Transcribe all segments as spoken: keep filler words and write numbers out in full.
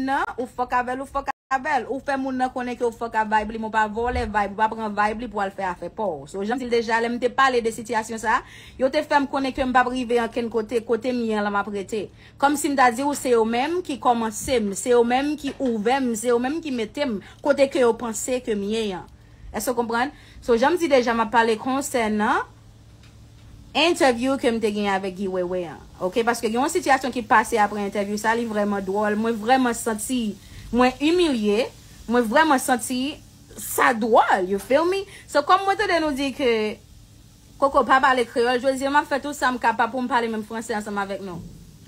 nan, ou fuck avè l, ou fuck avè l. Ou fè moun nan konnen ke ou fuck a vibe li, men w pa vòlè vibe, ou pa pran vibe li pou al fè afè pa w. So, jan m di l deja, lè m te pale de sitiyasyon sa, yo te fè m konnen ke m p ap rive ankenn kote, kote m ye an la m ap rete. Kòmsi m ta di w se yo menm ki kòmanse m, se yo menm ki ouvè m, se yo menm ki mete m kote ke yo panse ke m ye an. Èske w konprann? So, jan m di deja, m ap pale konsènan entèvyou ke m te genyen avèk Guy Wewe an. Oke? Paske gen yon sitiyasyon ki pase apre entèvyou sa, li vrèman dwòl. Mwen vrèman santi mwen imilye. Mwen vrèman santi sa dwòl. You feel me? So, kòm mwen tande nou di ke Koko pa pale kreyòl, jodi a m ap fè tout sa m kapab pou m pale menm franse ansanm avèk nou.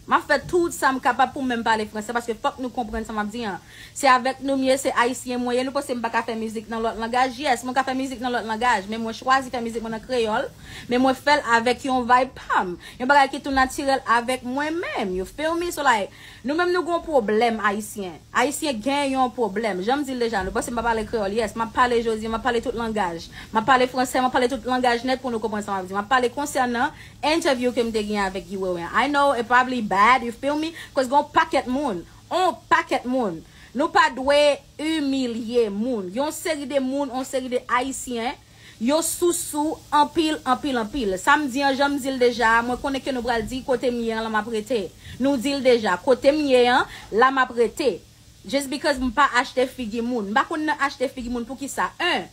M ap fè tout sa m kapab pou m menm pale franse, paske fòk nou konprann sa m ap di an. Se avèk nou m ye, se ayisyen mwen ye. Nou panse m pa ka fè mizik nan lòt langaj? Yes, mwen ka fè mizik nan lòt langaj, men mwen chwazi fè mizik mwen nan kreyòl, men mwen fè l avèk yon vibe pa m. Yon bagay ki tou natirèl avèk mwen menm, you feel me? So, like, nou menm nou gon pwoblèm, ayisyen. Ayisyen gen yon pwoblèm. Jan m di l deja, nou panse m pa pale kreyòl? Yes, m ap pale jodi, m ap pale tout langaj. M ap pale franse, m ap pale tout langaj nèt pou nou konprann sa m ap di. M ap pale konsènan entèvyou ke m te gen avèk Guy Wewe an. I know it probably bad, you feel me? Cause gon pakèt moun, on pakèt moun. Nou pa dwe imilye moun. Yon seri de moun, on seri de ayisyen, yo sousou anpil, anpil, anpil. Sa m di an, jan m di l deja, mwen konnen ke nou pral di kote m ye an, la m ap rete. Nou di l deja, kote m ye an, la m ap rete. Just because m pa achte figi moun. M pa konn nan achte figi moun, poukisa? Un,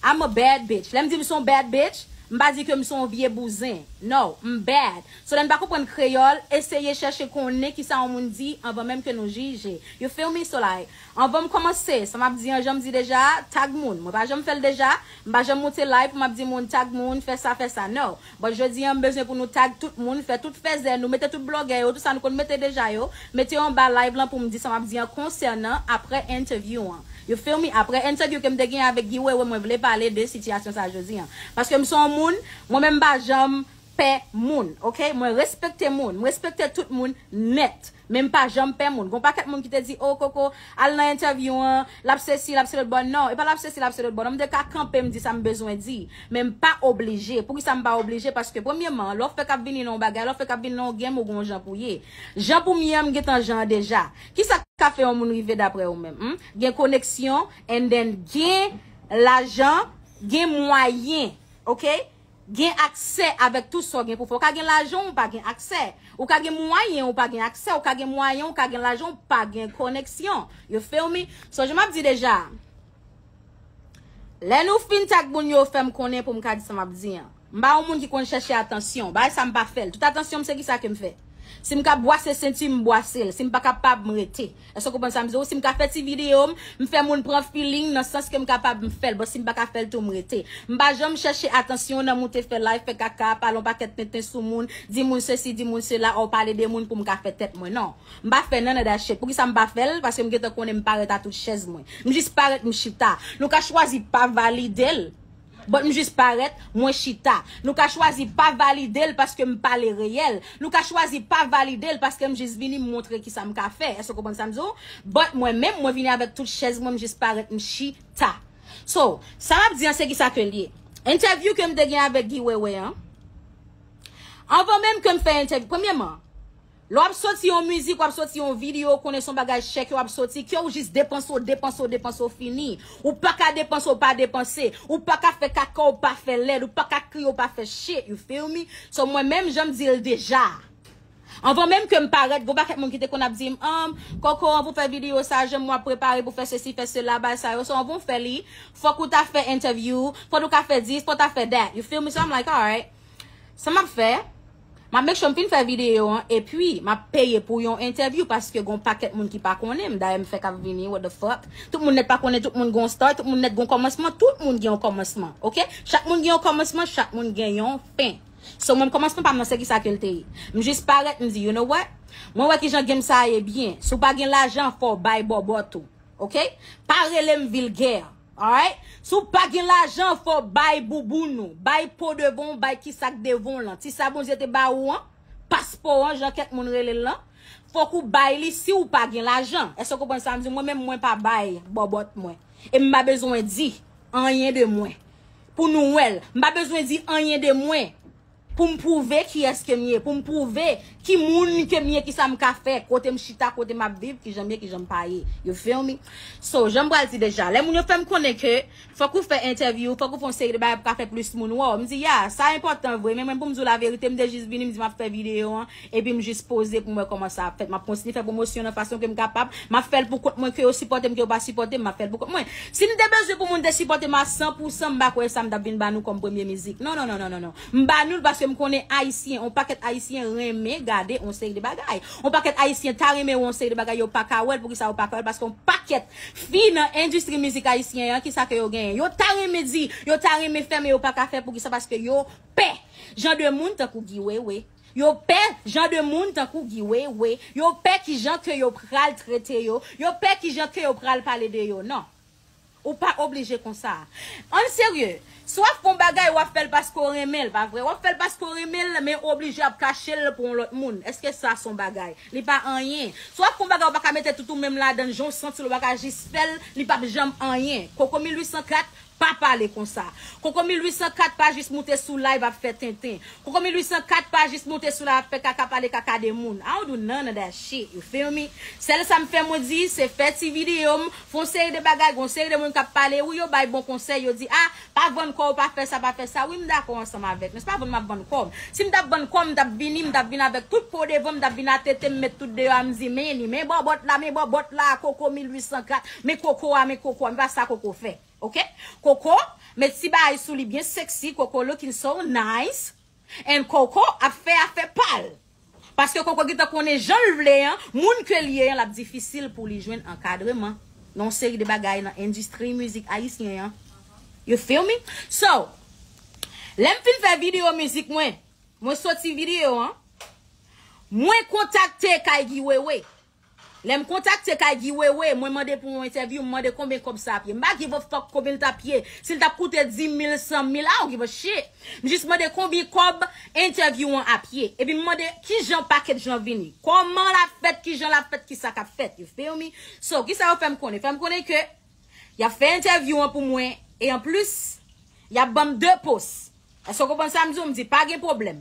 I'm a bad bitch. Lè m di m se yon bad bitch, m pa di ke m se yon vye bouzen. No, m bad. So, lè n pa konprann kreyòl, eseye chèche konnen kisa yon moun di anvan menm ke nou jije. You feel me? So, like, anvan m kòmanse, sa m ap di an, jan m di deja, tag moun. Mwen pa janm fè l deja, m pa janm moute live pou m ap di moun tag moun, fè sa, fè sa. No. But jodi an, m bezwen pou nou tag tout moun, fè tout fèzè nou, mete tout blogè yo, tout sa nou konn mete deja yo, mete yo anba live lan pou m di sa m ap di an konsènan apre entèvyou an. You feel me? Apre entèvyou ke m te gen avèk Guy Wewe, mwen vle pale de sitiyasyon sa jodi an. Paske m se yon moun, mwen menm m pa janm pè moun, oke? Mwen respekte moun, m respekte tout moun nèt. Men m pa janm pè moun. Gon pakèt moun ki te di, "O, Koko, al nan entèvyou an, l ap sesi, l ap se lòt bò." Non, e pa l ap sesi, l ap se lòt bò. Non, m te ka kanpe, m di sa m bezwen di. Men m pa oblije. Poukisa m pa oblije? Paske, premyèman, lè w fèk ap vini nan yon bagay, lè w fèk ap vini nan yon game, ou gon jan pou ye. Jan pou m ye an, m gentan jan an deja. Kisa k ka fè yon moun rive daprè ou menm? Hmm? Gen koneksyon, and then gen lajan, gen mwayen, oke? Gen aksè avèk tout sa w gen pou fè. Ou ka gen lajan, ou pa gen aksè. Ou ka gen mwayen, ou pa gen aksè. Ou ka gen mwayen, ou ka gen lajan, ou pa gen koneksyon. You feel me? So, jan m ap di deja, lè nou fin tag moun yo, fè m konnen pou m ka di sa m ap di an. M pa yon moun ki konn chèche atansyon. Bagay sa m pa fè l. Tout atansyon m se kisa ke m fè. Si m ka bwase senti m, m bwase l. Si m pa kapab, m rete. Èske w konprann sa m di w? Si m ka fè ti videyo m, m fè moun pran feeling nan sans ke m kapab, m fè l. But si m pa ka fè l tou, m rete. M pa janm chèche atansyon nan moute fè live, fè kaka, pale yon pakèt tenten sou moun, di moun sesi, di moun sela, or pale de moun pou m ka fè tèt mwen. Non. M pa fè none of that shit. Poukisa m pa fè l? Paske m gentan konnen m parèt a tout chèz mwen. M jis parèt, m chita. Nou ka chwazi pa valide l. But m jis parèt, mwen chita. Nou ka chwazi pa valide l paske m pale reyèl. Nou ka chwazi pa valide l paske m jis vini, m montre kisa m ka fè. Èske w konprann sa m di w? But mwen menm, mwen vini avèk tout chèz mwen, m jis parèt, m chita. So, sa m ap di an, se kisa ke l ye. Entèvyou ke m te gen avèk Guy Wewe an, anvan menm ke m fè entèvyou, premyèman, lè w ap soti yon mizik, w ap soti yon videyo, konnen se yon bagay chè ke w ap soti, ke w jis depanse w, depanse w, depanse w fini. Ou pa ka depanse w pa depanse. Ou pa ka fè kaka w pa fè lèd. Ou pa ka kriye w pa fè shit. You feel me? So, mwen menm, jan m di l deja. Anvan menm ke m parèt, gon pakèt moun ki te konn ap di m, um, Koko, an pou fè videyo sa, jan w ap prepare pou fè sesi, fè sela, bagay sa yo. So, anvan w fè li, fòk ou ta fè entèvyou, fòk ou ta fè this, fòk ou ta fè that. You feel me? So, I'm like, alright. Sa m ap fè, m ap make sure m fin fè videyo an, epi m ap peye pou yon entèvyou, paske gon pakèt moun ki pa konnen m. Dayè, m fèk ap vini, what the fuck? Tout moun nèt pa konnen, tout moun gon star, tout moun nèt gon kòmansman, tout moun gen yon kòmansman, oke? Chak moun gen yon kòmansman, chak moun gen yon fen. So, mwen, kòmansman pa m nan, se kisa ke l te ye. M jis parèt, m di, you know what? Mwen wè kijan game sa a ye byen. Si w pa gen lajan, fò w bay bòbòt ou. Oke? Pa rele m vilgè. Alright? Si w pa gen lajan, fò w bay bouboun ou, bay po devan w, bay kisa k devan w lan. Ti sa Bondye te ba ou an, paspò an, jan kèk moun rele l lan, fòk ou bay li si w pa gen lajan. Èske w konprann sa m di w? Mwen menm, mwen pa bay bòbòt mwen. E m pa bezwen di anyen de mwen. Pou nou wè l, m pa bezwen di anyen de mwen. pou m pwouve kiyès ke m ye, pou m pwouve ki moun ke m ye, ki sa m ka fè, kote m chita, kote m ap viv, ki jan m ye, ki jan m pa ye. You feel me? So, jan m pral di deja, lè moun yo fè m konnen ke fòk ou fè entèvyou, fòk ou fè yon seri de bagay pou ka fè plis moun wè w. M di, ya, sa enpòtan vre, men mwen pou m di w laverite, m te jis vini, m di m ap fè videyo an, epi m jis poze pou m wè kòman sa ap fèt. M ap kontinye fè pwomosyon nan fason ke m kapab, m ap fè l pou kont mwen, ke yo sipòte m, ke yo pa sipòte m, m ap fè l pou kont mwen. Si m te bezwen pou moun te sipòte m a san pou san, m pa kwè sa m t ap vin ba nou kòm premye mizik. Non, non, non, non, non, non. M ba nou l paske m konnen Ayisyen, on pakèt Ayisyen renmen gade on seri de bagay. On pakèt Ayisyen ta renmen wè on seri de bagay, yo pa ka wè l. Poukisa yo pa ka wè l? Paske on pakèt fi nan endistri mizik ayisyen an, kisa ke yo genyen? Yo ta renmen di, yo ta renmen fè, men yo pa ka fè. Poukisa? Paske yo pè jan de moun tankou Guy Wewe. Yo pè jan de moun tankou Guy Wewe. Yo pè ki jan ke yo pral trete yo. Yo pè ki jan ke yo pral pale de yo. Non. Ou pa oblije konsa. An serye, si w ap fè yon bagay, w ap fè l paske w renmen l, pa vre? W ap fè l paske w renmen l, men w oblije ap kache l pou yon lòt moun. Èske sa se yon bagay? Li pa anyen. Si w ap fè yon bagay, w pa ka mete tout ou menm ladan l, jan w santi l, w pa ka jis fè l, li p ap janm anyen. Koko mil uit san kat, pa pale konsa. Koko mil uit san kat pa jis moute sou live ap fè tenten. Koko mil uit san kat pa jis moute sou live ap fè kaka, pale kaka de moun. I don't do none of that shit, you feel me? Sèl sa m fè mwen di, se fè ti videyo m, fè yon seri de bagay, gon seri de moun k ap pale, wi, yo bay bon konsèy, yo di, ah, pa vann kò w, pa fè sa, pa fè sa. Wi, m dakò ansanm avèk nou. Se pa vann m ap vann kò m. Si m t ap vann kò m, m t ap vini, m t ap vin avèk tout po devan m, m t ap vin atete m, met tout deyò a, m di, men li, men bòbòt la, men bòbòt la, koko mil uit san kat, men koko a, men koko a, men pa sa koko fè. Ok? Koko, met ti bagay sou li byen sexy, Koko looking so nice. And Koko ap fè afè pa l. Paske Koko gentan konnen jan l vle an, moun ke l ye an, l ap difisil pou li jwenn ankadreman nan yon seri de bagay nan endistri mizik ayisyen an. You feel me? So, lè m fin fè videyo mizik mwen, mwen soti videyo an, mwen kontakte kay Guy Wewe. Lè m kontakte kay Guy Wewe, mwen mande pou yon entèvyou, m mande konbyen kòb sa ap ye. M pa give a fuck konbyen l t ap ye. Si l t ap koute dis mil, san mil, I don't give a shit. M jis mande konbyen kòb entèvyou an ap ye. Epi m mande kijan package lan vini. Kòman l ap fèt, kijan l ap fèt, kisa k ap fèt. You feel me? So, kisa yo fè m konnen? Fè m konnen ke y ap fè entèvyou an pou mwen. E anplis, y ap ban m de pos. Èske w konprann sa m di w? M di, pa gen pwoblèm.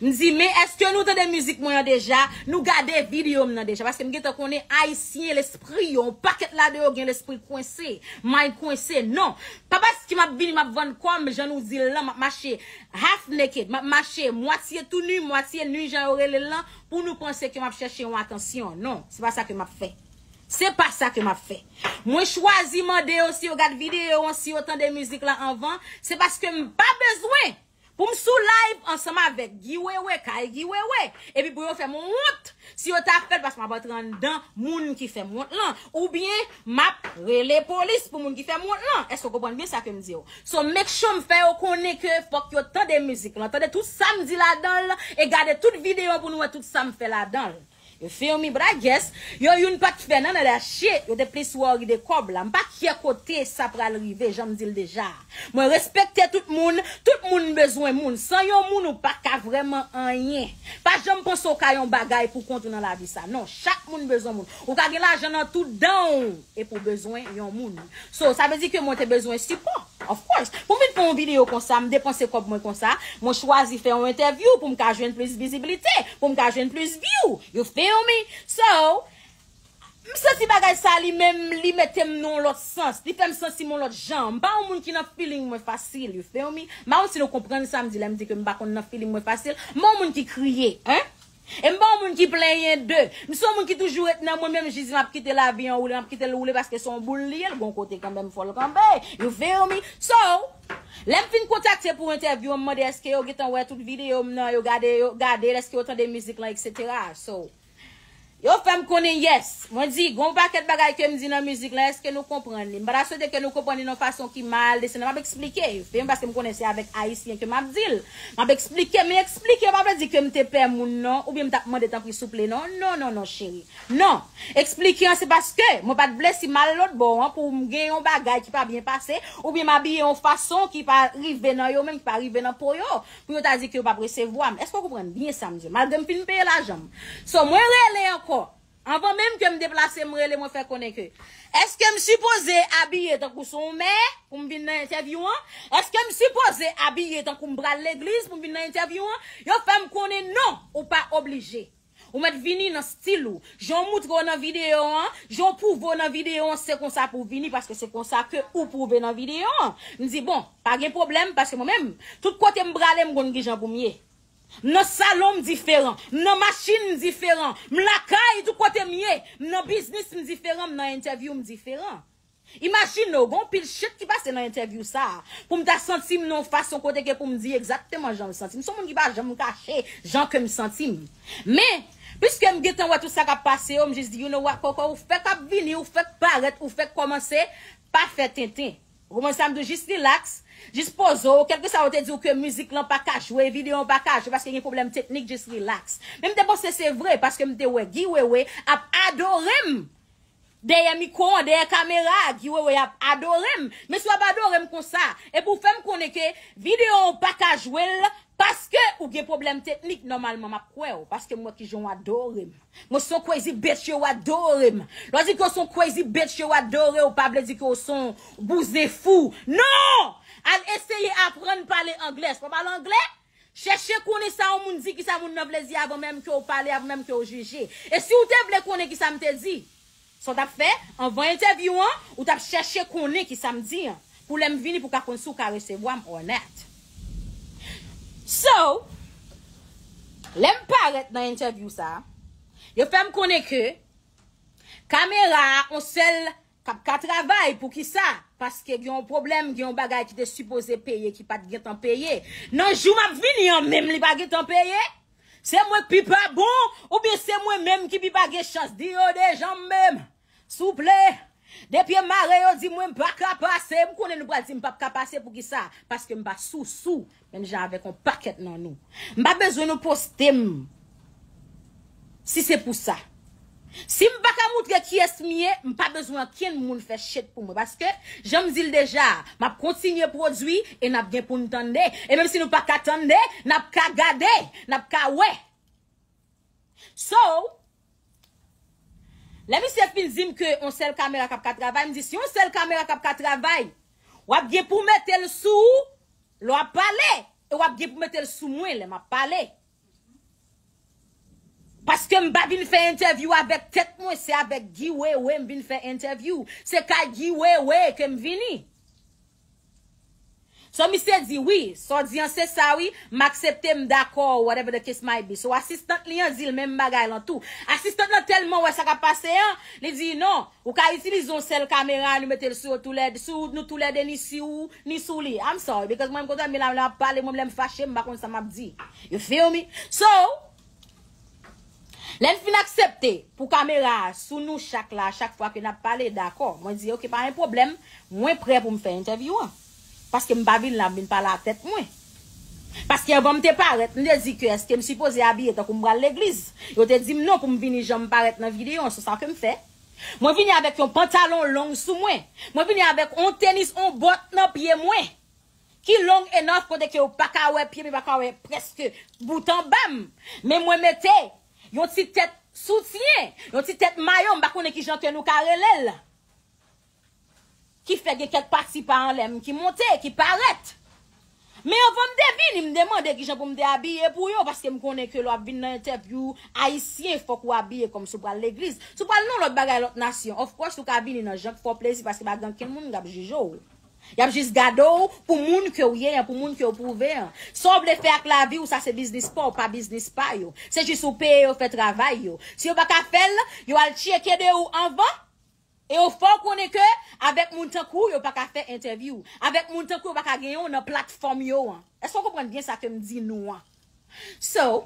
M di, men èske nou tande mizik mwen an deja? Nou gade videyo m nan deja? Paske m gentan konnen Ayisyen, lespri yo, yon pakèt ladan yo gen lespri kwense, mind kwense. Non. Pa paske m ap vini, m ap vann kò m, jan nou di l lan, m ap mache half naked, m ap mache mwatye tou nu, mwatye nu, jan yo rele l lan, pou nou panse ke m ap chèche yon atansyon. Non, se pa sa ke m ap fè. Se pa sa ke m ap fè. Mwen chwazi mande yo si yo gad videyo an, si yo tande mizik la anvan, se paske m pa bezwen pou m sou live ansanm avèk Guy Wewe, kay Guy Wewe, epi pou yo fè m wont, si yo ta fè l, paske m ap antre anndan moun ki fè m wont lan, oubyen m ap rele polis pou moun ki fè m wont lan. Èske w konprann byen sa ke m di w? So, make sure m fè yo konnen ke fòk yo tande mizik lan, tande tout sa m di ladan l, e gade tout videyo pou nou wè tout sa m fè ladan l. You feel me? But I guess, yo youn pa t fè none of that shit. Yo te plis worry de kòb la. M pa kyè kote sa pral rive, jan m di l deja. Mwen respekte tout moun, tout moun bezwen moun. San yon moun, ou pa ka vrèman anyen. Pa janm panse w ka yon bagay pou kont ou nan lavi sa. Non, chak moun bezwen moun. Ou ka gen lajan nan tout dan w, epi w bezwen yon moun. So, sa vle di ke mwen te bezwen sipò. Of course. Pou m vin fè yon videyo konsa, m depanse kòb mwen konsa, mwen chwazi fè yon entèvyou pou m ka jwenn plis vizibilite, pou m ka jwenn plis view. You feel me? So, m santi bagay sa li menm, li mete m nan yon lòt sans. Li fè m santi m yon lòt jan. M pa yon moun ki nan feeling mwen fasil, you feel me? M pa konn si nou konprann sa m di lè m di ke m pa konn nan feeling mwen fasil. M pa yon moun ki kriye, hein? E m pa yon moun ki plenyen de. M se yon moun ki toujou ret nan mwen menm, jis di m ap kite lavi an woule, m ap kite l woule paske se yon boul li ye, l gon kote kanmenm fò l kanpe. You feel me? So, lè m fin kontakte pou entèvyou an, m mande èske yo gentan wè tout videyo m nan, yo gade, yo gade l, èske yo tande mizik lan, et cetera. So, yo fè m konnen yes. Mwen di, gon pakèt bagay ke m di nan mizik lan, èske nou konprann li? M pa ta swete ke nou konprann li nan fason ki mal, desannan, m ap eksplike. You feel me? Paske m konnen se avèk Ayisyen ke m ap di l. M ap eksplike, men eksplike pa vle di ke m te pè moun non, oubyen m t ap mande tanpri souple non. Non, non, non, cheri. Non. Eksplike an se paske mwen pa t vle si m al lòt bò an pou m gen yon bagay ki pa byen pase, oubyen m abiye yon fason ki pa rive nan yo menm, ki pa rive nan po yo, pou yo ta di ke yo p ap resevwa m. Èske w konprann byen sa m di w? Malgre m fin peye lajan m. So, mwen rele ankò. Anvan menm ke m deplase, m rele, mwen fè konnen ke, èske m sipoze abiye tankou se yon mè pou m vin nan entèvyou an? Èske m sipoze abiye tankou m pral legliz pou m vin nan entèvyou an? Yo fè m konnen non, ou pa oblije. Ou mèt vini nan stil ou. Jan w moutre w nan videyo an, jan w pwouve w nan videyo an, se konsa pou w vini, paske se konsa ke ou pwouve nan videyo an. M di, bon, pa gen pwoblèm, paske mwen menm, tout kote m prale, m konn kijan pou m ye. M nan salon, m diferan. M nan machin, m diferan. M lakay, tout kote m ye. M nan biznis, m diferan. M nan entèvyou, m diferan. Imajine w, gen yon pil shit ki pase nan entèvyou sa a. Pou m ta santi m nan yon fason kote ke pou m di egzakteman jan m santi m. Se yon moun ki pa janm kache jan ke m santi m. Men, piske m gentan wè tout sa k ap pase yo, m jis di, you know what, Koko, ou fèk ap vini, ou fèk parèt, ou fèk kòmanse, pa fè tenten. Ou konprann sa m di w, jis relax, jis poze w, kèlkeswa yo te di w ke mizik lan pa ka jwe, videyo an pa ka jwe paske gen pwoblèm teknik, jis relax. Men m te panse se vre, paske m te wè Guy Wewe ap adore m. Dèyè mikwo an, dèyè kamera a, Guy Wewe ap adore m. Men si w ap adore m konsa, epi w fè m konnen ke videyo an w pa ka jwe l paske ou gen pwoblèm teknik, nòmalman m ap kwè w, paske m wè kijan w adore m. Mwen se yon crazy bitch, yo adore m. Lè w di ke w se yon crazy bitch, yo adore w, pa vle di ke w se yon bouzen fou. Non! Al eseye aprann pale anglè. Si w pa pale anglè, chèche konnen sa yon moun di, kisa moun nan vle di avan menm ke w pale, avan menm ke w jije. E si w te vle konnen kisa m te di, sa w t ap fè, anvan entèvyou an, ou t ap chèche konnen kisa m di an. Pou lè m vini, pou w ka konn si w ka resevwa m or not. So, lè m parèt nan entèvyou sa, yo fè m konnen ke kamera a, on sèl k ap ka travay. Poukisa? Paske gen yon pwoblèm, gen yon bagay ki te sipoze peye, ki pa t gentan peye. Nan jou m ap vini an menm, li pa gentan peye. Se mwen k pi pa bon, oubyen se mwen menm ki pi pa gen chans? Di yo deja m menm. Souple. Depi mare yo di mwen m pa ka pase, m konnen nou pral di m p ap ka pase, poukisa? Paske m pa sousou, menm jan avèk yon pakèt nan nou. M pa bezwen nou poste m. Si se pou sa. Si m pa ka moutre kiyès m ye, m pa bezwen ankenn moun fè shit pou mwen. Paske, jan m di l deja, m ap kontinye pwodui e n ap gen pou n tande. E menm si nou pa ka tande, n ap ka gade, n ap ka wè. So, lè misye fin di m ke yon sèl kamera k ap ka travay, m di, si yon sèl kamera k ap ka travay, w ap gen pou mete l sou ou lè w ap pale, e w ap gen pou mete l sou mwen lè m ap pale. Paske m pa vin fè entèvyou avèk tèt mwen, se avèk Guy Wewe m vin fè entèvyou. Se kay Guy Wewe ke m vini. So, misye di, wi, sa w di an se sa, wi, m aksepte, m dakò, whatever the case might be. So, asistant li an di l menm bagay lan tou. Asistant lan tèlman wè sa k ap pase an, li di, non, ou ka itilize yon sèl kamera, nou mete l sou yo toulède, sou nou toulède, ni sou ou, ni sou li. I'm sorry, because mwen, m kontan, men la, lè m ap pale, mwen, lè m fache, m pa konn sa m ap di. You feel me? So, lè n fin aksepte pou kamera a sou nou chak la, chak fwa ke n ap pale, dakò. Mwen di, ok, pa gen pwoblèm, mwen prè pou m fè entèvyou an. Paske m pa vin la, m vin pale a tèt mwen. Paske anvan m te parèt, m te di ke èske m sipoze abiye tankou m pral legliz. Yo te di m non pou m vini jan m parèt nan videyo an, se sa ke m fè. Mwen vini avèk yon pantalon long sou mwen. Mwen vini avèk yon tenis, yon bòt nan pye mwen. Ki long enough kote ke w pa ka wè pye m, pa ka wè prèske bout anba m. Men mwen mete yon ti tèt soutyen, yon ti tèt mayo, m pa konnen kijan ke nou ka rele l. Ki fè gen kèk pati pa anlè m ki monte, ki parèt. Men anvan m te vini, m demande kijan pou m te abiye pou yo, paske m konnen ke lè w ap vin nan entèvyou ayisyen, fòk ou abiye kòm si w pral legliz. Si w pral nan lòt bagay, lòt nasyon, of course, ou ka vini nan jan k fè w plezi, paske pa gen ankenn moun k ap jije w. Y ap jis gade w pou moun ke w ye an, pou moun ke w pwouve an. Sa w vle fè ak lavi w, sa se biznis pa w, pa biznis pa yo. Se jis ou peye yo fè travay yo. Si yo pa ka fè l, yo al tcheke de ou anvan. E yo fè w konnen ke avèk moun tankou w, yo pa ka fè entèvyou. Avèk moun tankou w, yo pa ka genyen w nan platfòm yo an. Èske w konprann byen sa ke m di nou an? So,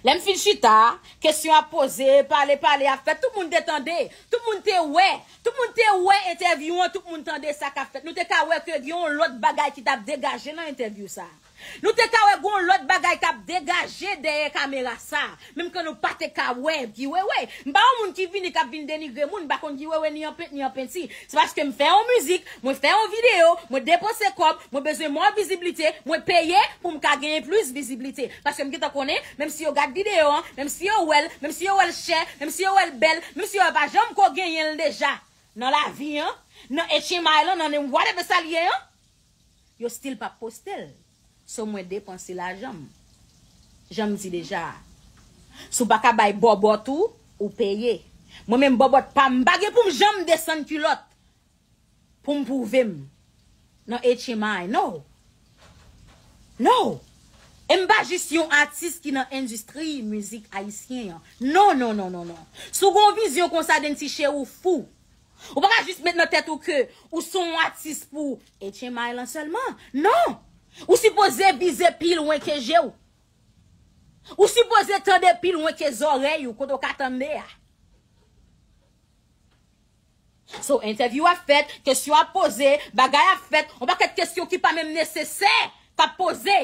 lè m fin chita, kesyon ap poze, pale, pale ap fèt, tout moun te tande, tout moun te wè, tout moun te wè entèvyou an, tout moun tande sa k ap fèt. Nou te ka wè ke gen yon lòt bagay ki t ap degaje nan entèvyou sa a. Nou te ka wè gon lòt bagay k ap degaje dèyè kamera sa, menm ke nou pa te ka wè Guy Wewe. M pa yon moun ki vini k ap vin denigre moun, m pa konn Guy Wewe ni an pent ni an penti. Se paske m fè yon mizik, mwen fè yon videyo, mwen depanse kòb, mwen bezwen mò viziblite, mwen peye pou m ka genyen plis viziblite. Paske m gentan konnen, menm si yo gad videyo an, menm si yo wè l, menm si yo wè l chè, menm si yo wè l bèl, menm si yo wè pa janm ko genyen l deja nan lavi an, nan H M I lan, nan whatever sa l ye an, yo still p ap poste l. So mwen depanse lajan m. Jan m di deja a. Si w pa ka bay bòbòt ou, ou peye. Mwen menm bòbòt pa m, m pa gen pou m janm desann kilòt pou m pwouve m nan H M I. No. No. E m pa jis yon atis ki nan endistri mizik ayisyen an. Non, non, non, non, non. Si w gen yon vizyon konsa, Denti cheri, ou fou. Ou pa ka jis met nan tèt ou ke ou se yon atis pou H M I lan sèlman. Non! Ou sipoze vize pi lwen ke je w. Ou sipoze tande pi lwen ke zòrèy ou, kote w ka tande a. So, entèvyou ap fèt, kesyon ap poze, bagay ap fèt, yon pakèt kesyon ki pa menm nesesè k ap poze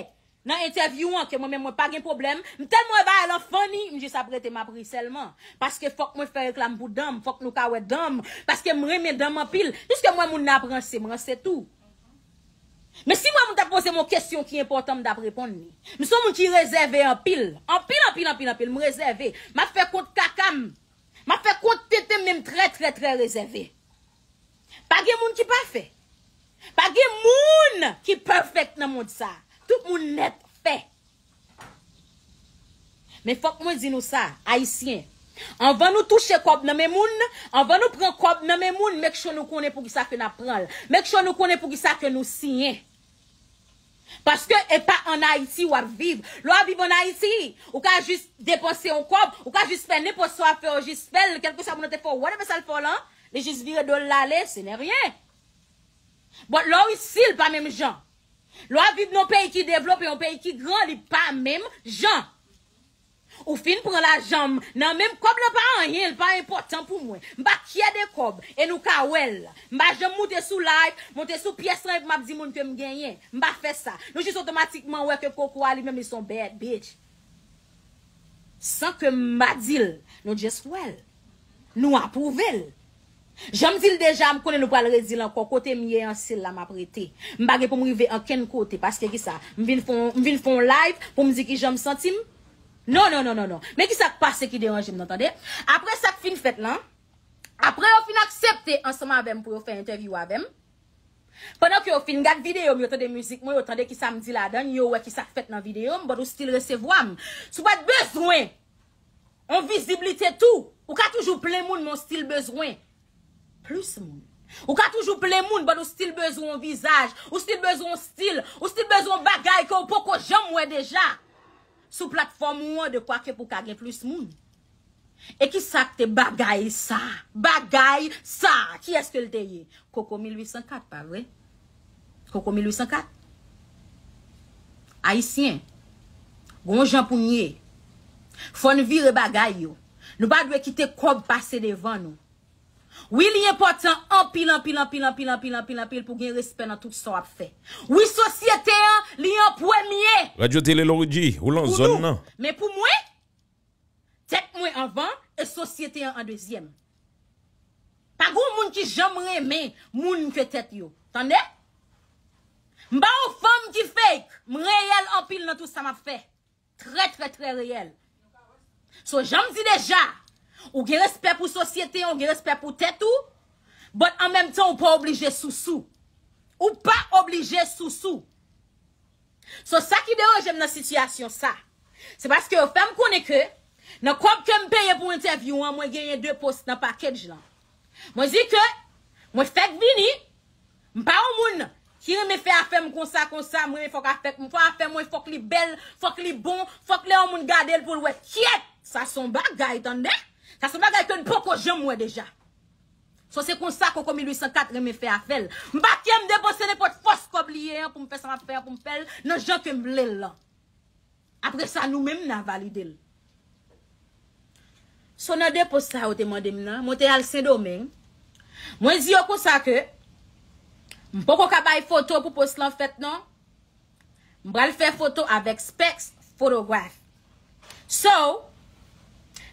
nan entèvyou an, ke mwen menm mwen pa gen pwoblèm. M tèlman wè bagay lan funny, m jis ap rete m ap ri sèlman. Paske fòk mwen fè reklam pou dan m, fòk nou ka wè dan m. Paske m renmen dan m anpil. Piske m wè moun nan ap ranse, m ranse tou. Men si m wè moun t ap poze m yon kesyon ki enpòtan, m t ap reponn li. M se yon moun ki rezève anpil. Anpil, anpil, anpil, anpil. M rezève. M ap fè kont kaka m. M ap fè kont tenten m, men m trè, trè, trè rezève. Pa gen moun ki pafè. Pa gen moun ki perfect nan mond sa. Tout moun nèt fè. Men fòk mwen di nou sa, Ayisyen. Anvan nou touche kòb nan men moun, anvan nou pran kòb nan men moun, make sure nou konnen poukisa ke n ap pran l. Make sure nou konnen poukisa ke nou siyen. Paske e pa ann Ayiti w ap viv. Lè w ap viv ann Ayiti, ou ka jis depanse yon kòb, ou ka jis fè nenpòt sa w ap fè, ou jis fè l, kèlkeswa moun nan te fè w, whatever sa l fè w lan, li jis vire do l l ale, se ne rien. But lè w isit, li pa menm jan. Lè w ap viv nan yon peyi ki devlope, yon peyi ki gran, li pa menm jan. Ou fin pran lajan m nan men m, kòb lan pa anyen, l pa enpòtan pou mwen. M pa kyè de kòb, e nou ka wè l. M pa janm moute sou live, monte sou pyès lan epi m ap di moun ke m genyen. M pa fè sa. Nou jis otomatikman wè ke Koko a li menm li se yon bad bitch. San ke m pa di l, nou just wè l. Nou apwouve l. Jan m di l deja, m konnen nou pral redi l ankò. Kote m ye an, se la m ap rete. M pa gen pou m rive ankenn kote. Paske kisa? M vin fè yon, m vin fè yon live pou m di kijan m santi m? Non, non, non, non, non. Men kisa k pase ki deranje m nan, tande? Apre sa k fin fèt lan, apre yo fin aksepte ansanm avè m pou yo fè entèvyou avè m, pandan ke yo fin gad videyo m, yo tande mizik mwen, yo tande kisa m di ladan l, yo wè kisa k fèt nan videyo m, but ou still resevwa m. Si w pa t bezwen yon viziblite tou, ou ka toujou plen moun, men w still bezwen plis moun. Ou ka toujou plen moun, but ou still bezwen yon vizaj, ou still bezwen yon stil, ou still bezwen yon bagay ke w poko janm wè deja sou platfòm ou an, de kwa ke pou ka gen plis moun. E kisa k te bagay sa? Bagay sa! Kiyès ke l te ye? Koko mil uit san kat, pa vre? Koko mil uit san kat? Ayisyen, gon jan pou n ye. Fò n vire bagay yo. Nou pa dwe kite kòb pase devan nou. Wi, li enpòtan anpil, anpil, anpil, anpil, anpil, anpil, anpil pou gen respè nan tout sa w ap fè. Wi, sosyete an, li an premye. Radyo Tele Lorigi, ou lan zòn nan. Men pou mwen, tèt mwen anvan e sosyete an an dezyèm. Pa gon moun ki janm renmen moun ke tèt yo. Tande? M pa yon fanm ki fake. M reyèl anpil nan tout sa m ap fè. Trè, trè, trè reyèl. So, jan m di deja, ou gen respè pou sosyete an, ou gen respè pou tèt ou, but an menm tan, ou pa oblije sousou. Ou pa oblije sousou. So, sa ki deranje m nan sitiyasyon sa, se paske yo fè m konnen ke nan kòb ke m peye pou entèvyou an, mwen genyen de post nan package lan. Mwen di ke mwen fèk vini, m pa yon moun ki renmen fè afè m konsa, konsa, m renmen fòk afè m, fòk afè mwen, fòk li bèl, fòk li bon, fòk lè yon moun gade l pou l wè, kyèt, sa se yon bagay, tande? Sa se yon bagay ke n poko janm wè deja. So, se konsa Koko mil uit san kat renmen fè afè l. M pa kyè m depanse nenpòt fòs kòb li ye an pou m fè sa m ap fè an, pou m fè l nan jan ke m vle l lan. Apre sa, nou menm n a valide l. So, nan de post sa yo te mande m nan, mwen te al Sendomeng. Mwen di yo konsa ke m poko ka bay foto pou post lan fèt non. M pral fè foto avèk Specs Photograph. So,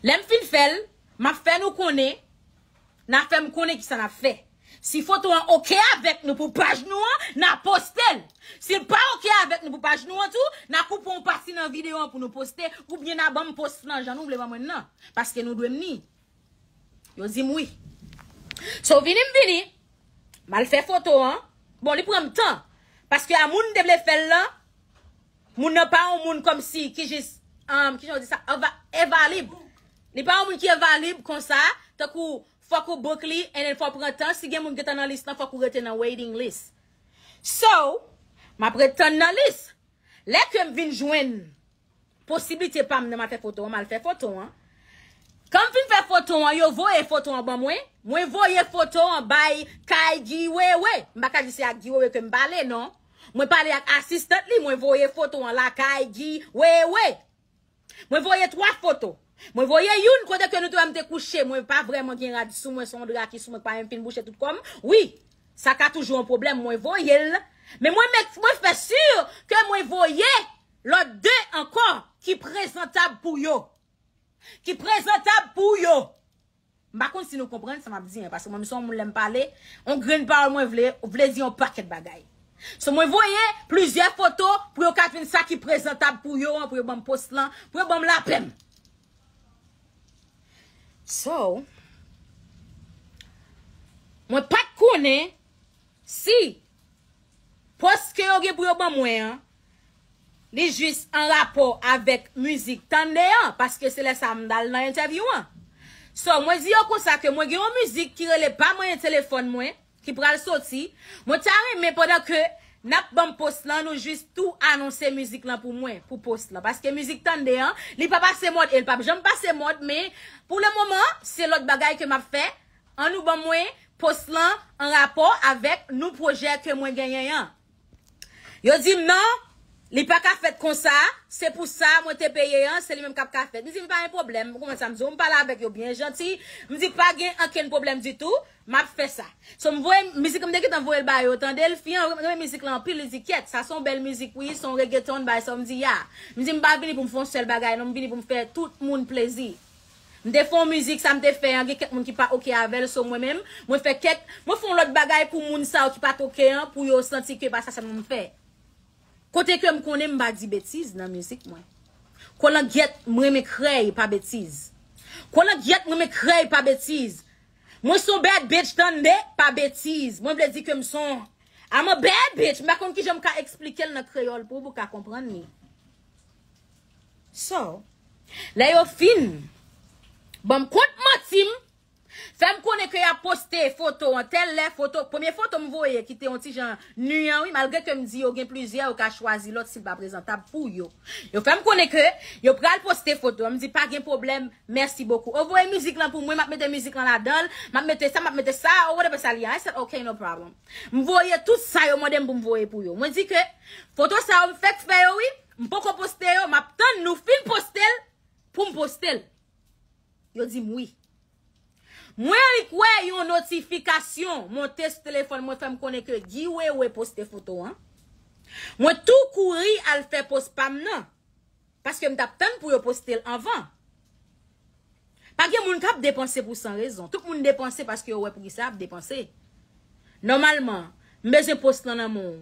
lè m fin fè l, m ap fè nou konnen, n a fè m konnen kisa n ap fè. Si foto an oke avèk nou pou paj nou an, n a poste l. Si l pa oke avèk nou pou paj nou an tou, n a koupe yon pati nan videyo an pou nou poste, oubyen n a ban m post lan jan nou vle ban mwen nan. Paske nou dwe m ni. Yo di m wi. So, vini m vini, m al fè foto an. Bon, li pran m tan. Paske a moun m te vle fè l lan, moun nan pa yon moun kòmsi ki jis, um, ki jan w di sa, ava- evalib. Li pa yon moun ki evalib konsa, tankou fòk ou book li, and then fò w pran tan. Si gen moun ki gentan nan lis lan, fòk ou rete nan waiting list. So, m ap ret tann nan lis. Lè ke m vin jwenn posiblite pa m nan m al fè foto an, m al fè foto an. Kan m fin fè foto an, yo voye foto an ban mwen. Mwen voye foto an bay kay Guy Wewe. M pa ka di se ak Guy Wewe ke m pale, non. Mwen pale ak asistant li, mwen voye foto an lakay Guy Wewe. Mwen voye twa foto. Mwen voye youn kote ke nou te wè m te kouche. Mwen pa vrèman gen rad sou mwen, se yon dra ki sou mwen, k pa menm fin bouche tout kò m. Wi, sa ka toujou yon pwoblèm, mwen voye l. Men mwen met, mwen fè si ke mwen voye lòt de ankò ki prezantab pou yo. Ki prezantab pou yo. M pa konn si nou konprann sa m ap di an, paske mwen menm se yon moun lè m pale, yon grenn pawòl mwen vle, vle di yon pakèt bagay. So mwen voye plizyè foto pou yo ka jwenn sa ki prezantab pou yo an, pou yo ban m post lan, pou yo ban m lapè m. So, mwen pa t konnen si post ke yo gen pou yo ban mwen an, li jis an rapò avèk mizik Tande an, paske se lè sa m t al nan entèvyou an. So, mwen di yo konsa ke mwen gen yon mizik ki rele Pa Manyen Telefòn Mwen, ki pral soti. Mwen ta renmen pandan ke n ap ban m post lan, nou jis tou anonse mizik lan pou mwen, pou post lan. Paske mizik Tande an, li pa pase mòd, e l p ap janm pase mòd, men pou le moman, se lòt bagay ke m ap fè. Ann nou ban mwen post lan an rapò avèk nou pwojè ke mwen genyen an. Yo di m non, li pa ka fèt konsa, se pou sa mwen te peye an, se li menm k ap ka fèt. M di m pa gen pwoblèm, ou konprann sa m di w, m pale avèk yo byen janti, m di pa gen ankenn pwoblèm ditou, m ap fè sa. So m voye mizik, m te gentan voye l ba yo, tande l, fi an renmen mizik lan anpil, li di kyèt, sa se yon bèl mizik wi, se yon reggaeton, bay sa, m di ya. M di m pa vini pou m fè yon sèl bagay non, m vini pou m fè tout moun plezi. M te fè yon mizik, sa m te fè an, gen kèk moun ki pa oke avè l, so mwen menm, mwen fè kèk, mwen fè yon lòt bagay pou moun sa yo ki pa t oke an, pou yo santi ke pa sa sèlman m fè. Kote ke m konnen m pa di betiz nan mizik mwen. Kolangyèt, m renmen krèy pa betiz. Kolangyèt, m renmen krèy pa betiz. Mwen se yon bad bitch tande, pa betiz. Mwen vle di ke m se yon, I'm a bad bitch. M pa konn kijan m ka eksplike l nan kreyòl pou ou, pou w ka konprann li. So, lè yo fin ban m kont manti m, fè m konnen ke y ap poste foto an tèl lè, foto, premye foto m voye ki te yon ti jan nu an wi, malgre ke m di yo gen plizyè, yo ka chwazi lòt si l pa prezantab pou yo. Yo fè m konnen ke yo pral poste foto an, m di pa gen pwoblèm, mèsi bokou. Ou voye mizik lan pou mwen, m ap mete mizik lan ladan l, m ap mete sa, m ap mete sa, ou whatever sa li ye. I said, okay, no problem. M voye tout sa yo mande m pou m voye pou yo. Mwen di ke foto sa yo m fèk fè yo wi, m poko poste yo, m ap tann nou fin poste l pou m poste l. Yo di m wi. Mwen annik wè yon notifikasyon monte sou telefòn mwen, fè m konnen ke Guy Wewe poste foto an. Mwen tou kouri al fè post pa m nan. Paske m t ap tann pou yo poste l anvan. Pa gen moun k ap depanse pou san rezon. Tout moun depanse paske yo wè poukisa y ap depanse. Nòmalman, m bezwen post lan nan men w.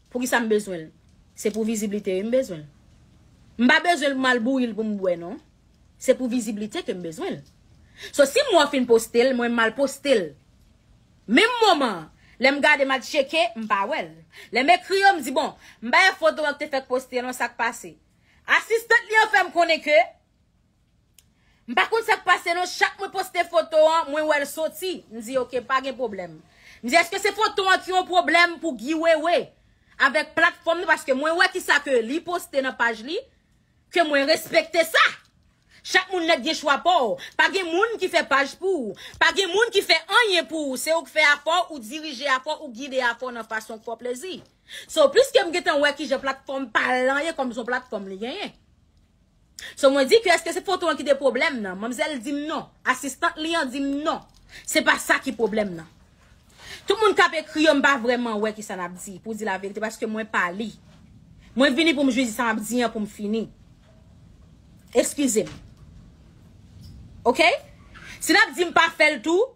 Poukisa m bezwen l? Se pou viziblite wi m bezwen l. M pa bezwen l pou m al bouyi l pou m bwè non. Se pou viziblite ke m bezwen l. So si m wè w fin poste l, mwen m al poste l. Menm moman, lè m gade m al tcheke, m pa wè l. Lè m ekri yo, m di bon, m pa wè foto an ki te fèk poste non, sa k pase? Asistant li an fè m konnen ke m pa konn sa k pase non, chak mwen poste foto an, mwen wè l soti. M di, oke, pa gen pwoblèm. M di, èske se foto an ki yon pwoblèm pou Guy Wewe avèk platfòm nou? Paske mwen wè kisa ke li poste nan paj li, ke mwen respekte sa. Chak moun nèt gen chwa pa w. Pa gen moun ki fè paj pou ou. Pa gen moun ki fè anyen pou ou. Se ou k fè afè w, ou dirije afè w, ou gide afè w nan fason k fè w plezi. So, pliske m gentan wè kijan platfòm pa l lan ye kòm se yon platfòm li genyen. So, mwen di ke èske se foto an ki te pwoblèm nan? Manmzèl di m non. Asistant li an di m non. Se pa sa ki pwoblèm nan. Tout moun k ap ekri yo, m pa vrèman wè kisa n ap di, pou di laverite, paske mwen pa li. Mwen vini pou m jis di sa m ap di an pou m fini. Eskize m. Oke? Si n ap di m pa fè l tou,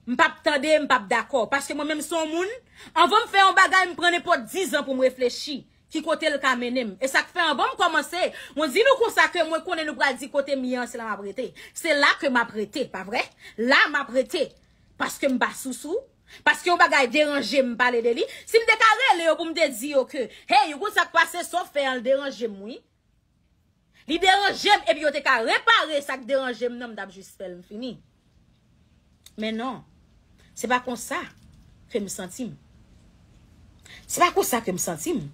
m p ap tande, m p ap dakò. Paske mwen menm se yon moun, anvan m fè yon bagay, m pran nenpòt diz an pou m reflechi ki kote l ka mennen m. E sa k fè anvan m kòmanse, mwen di nou konsa ke mwen konnen nou pral di kote m ye an, se la m ap rete. Se la ke m ap rete, pa vre? La m ap rete. Paske m pa sousou. Paske yon bagay deranje m pale de li. Si m te ka rele yo pou m te di yo ke, hey, ou konn sa k pase, sa w fè an, l deranje m, wi. Li deranje m, epi yo te ka repare sa k deranje m nan, m t ap jis fè l, m fini. Men non, se pa konsa ke m santi m. Se pa konsa ke m santi m.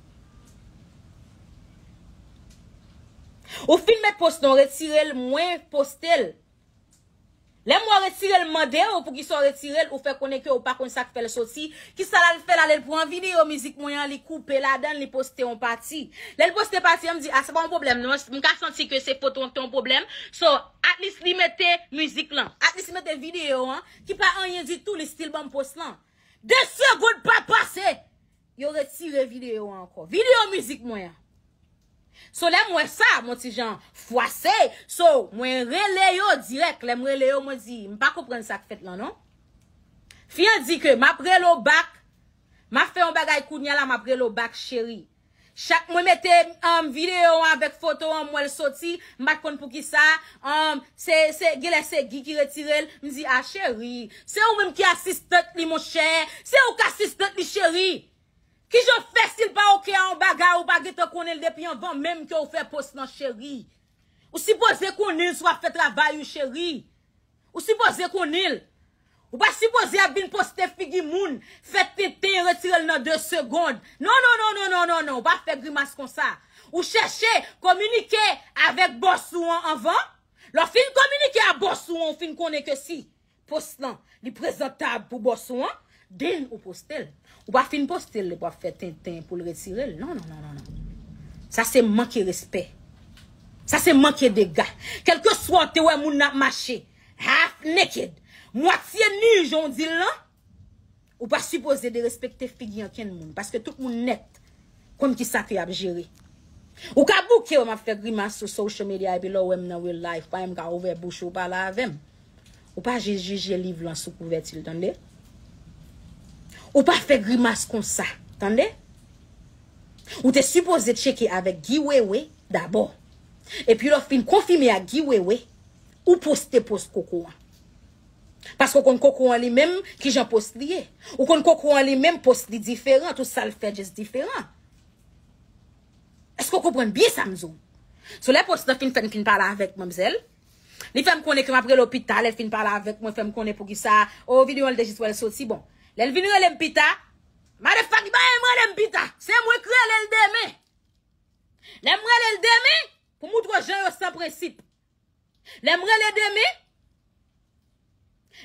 Ou fin met post non, retire l, mwen poste l. Lè m wè w retire l, m mande w poukisa w retire l, ou fè konnen ke w pa konn sa k fè l soti. Kisa l al fè l, al pran videyo mizik mwen an, li koupe ladan l, li poste yon pati. Lè l poste pati an, m di, a, se pa yon pwoblèm, non. M ka santi ke se foto an ki te yon pwoblèm. So, at least li mete mizik lan. At least li mete videyo an, ki pa anyen ditou, li still ban m post lan. De segond pa pase, yo retire videyo an ankò. Videyo mizik mwen an. So, lè m wè sa, m on ti jan fwase. So, mwen rele yo dirèk. Lè m rele yo, mwen di, m pa konprann sa k fèt lan, non. Fi an di ke m ap rele w back. M ap fè yon bagay kounya la, m ap rele w back, cheri. Chak mwen mete, um, videyo an avèk foto an, m wè l soti, m pa t konn poukisa, um, se, se, genlè se Guy ki retire l. M di, a, cheri, se ou menm ki asistant li, monchè. Se ou k asistant li, cheri. Kijan w fè si l pa oke a yon bagay ou pa gentan konnen l depi anvan menm ke w fè post lan, cheri? Ou sipoze konnen l si w ap fè travay ou, cheri. Ou sipoze konnen l. Ou pa sipoze ap vin poste figi moun, fè tenten, retire l nan de segond. Non, non, non, non, non, non, non. Ou pa fè grimas konsa. Ou chèche kominike avèk bòs ou an anvan. Lè w fin kominike a bòs ou an, ou fin konnen ke si post lan, li prezantab pou bòs ou an, then ou poste l. Ou pa fin poste l, epi w ap fè tenten pou l retire l. Non, non, non, non, non. Sa se manke respè. Sa se manke dega. Kèlkeswa w te wè moun nan ap mache, half naked, mwatye ni jan w di l lan, ou pa sipoze derespekte figi ankenn moun, paske tout moun nèt konn kisa ke y ap jere. Ou ka bouke wè m ap fè grimas sou social media, epi lè w wè m nan real life, pa menm ka ouvè bouch ou pale avè m. Ou pa jis jije liv lan sou kouvèti l, tande? Ou pa fè grimas konsa, tande? Ou te sipoze tcheke avèk Guy Wewe dabò. Epi lè w fin konfime ak Guy Wewe, ou poste post Koko an. Paske w konn Koko an li menm, kijan post li ye. Ou konn Koko an li menm, post li diferan, tout sa l fè just diferan. Èske w konprann byen sa m di w? So, lè post lan fin fèt, m fin pale avèk manmzèl. Li fè m konnen ke m ap rele w pita, lè l fin pale avèk mwen, fè m konnen poukisa, o, videyo an, l te jis wè l soti. Bon, lè l vin rele m pita, motherfuck, li pa janm rele m pita. Se mwen k rele l demen. Lè m rele l demen, pou moutre w jan yo san prensip. Lè m rele demen,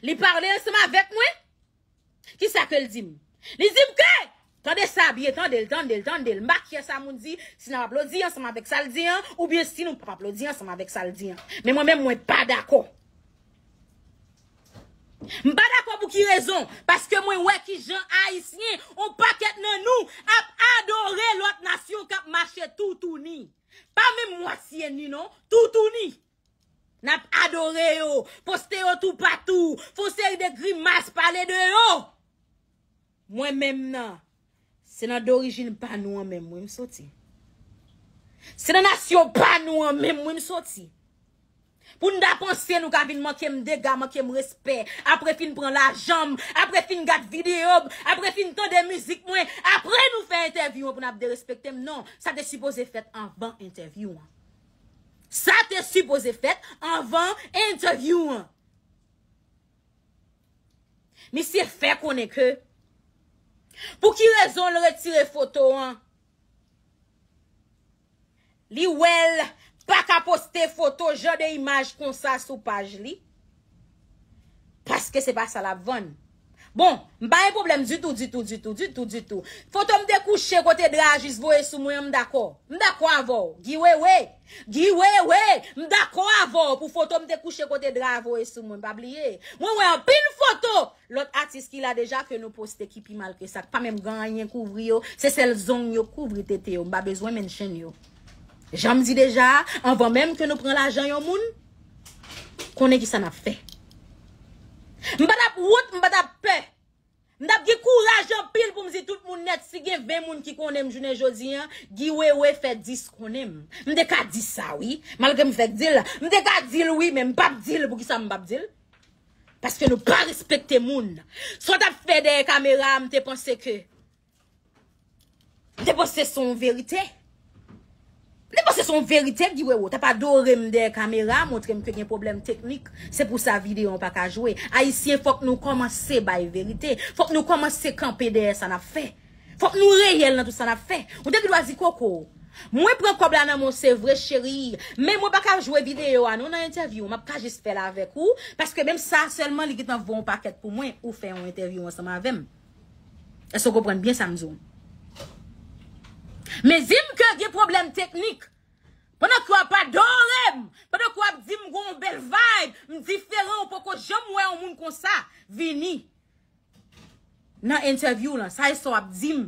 li pale ansanm avèk mwen. Kisa ke l di m? Li di m ke, tande sa byen, tande l, tande l, tande l. M pa care sa moun di, si n ap aplodi ansanm avèk sa l di an, oubyen si nou p ap aplodi ansanm avèk sa l di an. Men mwen menm, mwen pa dakò. M pa dakò pou ki rezon? Paske mwen wè kijan Ayisyen, on pakèt nan nou, ap adore lòt nasyon k ap mache toutouni. Pa menm mwatye ni non, toutouni. N ap adore yo, poste yo toupatou, fè yon seri de grimas, pale de yo. Mwen menm nan, se nan dorijin pa nou an menm wi m soti. Se nan nasyon pa nou an menm wi m soti. Pou n ta panse nou ka vin manke m dega, manke m respè, apre fin pran lajan m, apre fin gad videyo m, apre fin tande mizik mwen, apre nou fè entèvyou an pou n ap derespekte m, non, sa te sipoze fèt anvan entèvyou an. Sa te sipoze fèt anvan entèvyou an. Misye fè konnen ke, pou ki rezon l retire foto an? Li wè l pa ka poste foto jan de imaj konsa sou paj li. Paske se pa sa l ap vann. Bon, m pa gen pwoblèm ditou, ditou, ditou, ditou, ditou. Foto m te kouche kote dra a jis voye sou mwen an, m dakò. M dakò avè w. Guy Wewe. Guy Wewe, m dakò avè w pou foto m te kouche kote dra a voye sou mwen. Pa bliye. Mwen wè anpil foto lòt atis ki la deja ke nou poste ki pi mal ke sa, k pa menm gen anyen kouvri yo, se sèl zong yo kouvri tete yo, m pa bezwen mention yo. Jan m di deja, anvan menm ke nou pran lajan yon moun, konnen ki sa n ap fè. M pa t ap wont, m pa t ap pè. M t ap gen kouraj anpil pou m di tout moun nèt, si gen ven moun ki konnen m jounen jodi an, Guy Wewe fè dis konnen m. M te ka di sa, wi. Malgre m fèk di l, m te ka di l, wi, men m p ap di l. Poukisa m p ap di l? Paske nou pa respekte moun. Sa w t ap fè dèyè kamera a, m te panse ke, m te panse se yon verite. M te panse se yon verite, Guy Wewe. W t ap adore m dèyè kamera, montre m ke gen pwoblèm teknik. Se pou sa videyo an pa ka jwe. Ayisyen, fòk nou kòmanse bay verite. Fòk nou kòmanse kanpe dèyè sa n ap fè. Fòk nou reyèl nan tout sa n ap fè. Ou te gen dwa di, Koko, mwen pran kòb la nan men w, se vre, cheri, men mwen pa ka jwe videyo a non nan entèvyou. M ap ka jis fè l avèk ou, paske menm sa sèlman li gentan vo yon pakèt pou mwen, ou fè yon entèvyou ansanm avè m. Èske w konprann byen sa m di w? Men di m ke gen pwoblèm teknik. Pandan ke w ap adore m, pandan ke w ap di m gon bèl vibe, m diferan, ou poko janm wè yon moun konsa vini nan entèvyou lan. Sa e sa w ap di m.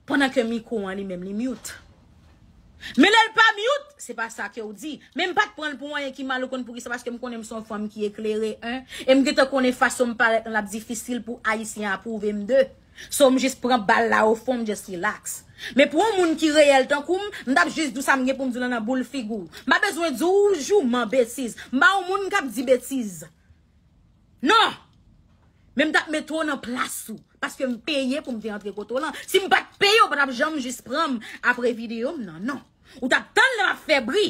Pandan ke mikwo an li menm li mute. Men lè l pa mute, se pa sa ke w di. Men m pa t pran l pou anyen ki mal, ou konn poukisa? Paske m konnen m se yon fanm ki eklere, en. E m gentan konnen fason m parèt lan l ap difisil pou Ayisyen apwouve m de. So m jis pran bal la o fon, m just relax. Men pou yon moun ki reyèl tankou m, m t ap jis di w sa m gen pou m di w lan nan boul figi w. M pa bezwen di w jouman betiz. M pa yon moun k ap di betiz. Non! Men m t ap mete w nan plas ou. Paske m peye pou m te antre kote w lan. Si m pa t peye, w pa t ap janm jis pran m apre videyo m nan. Non. Ou t ap tann lè m ap fè bri.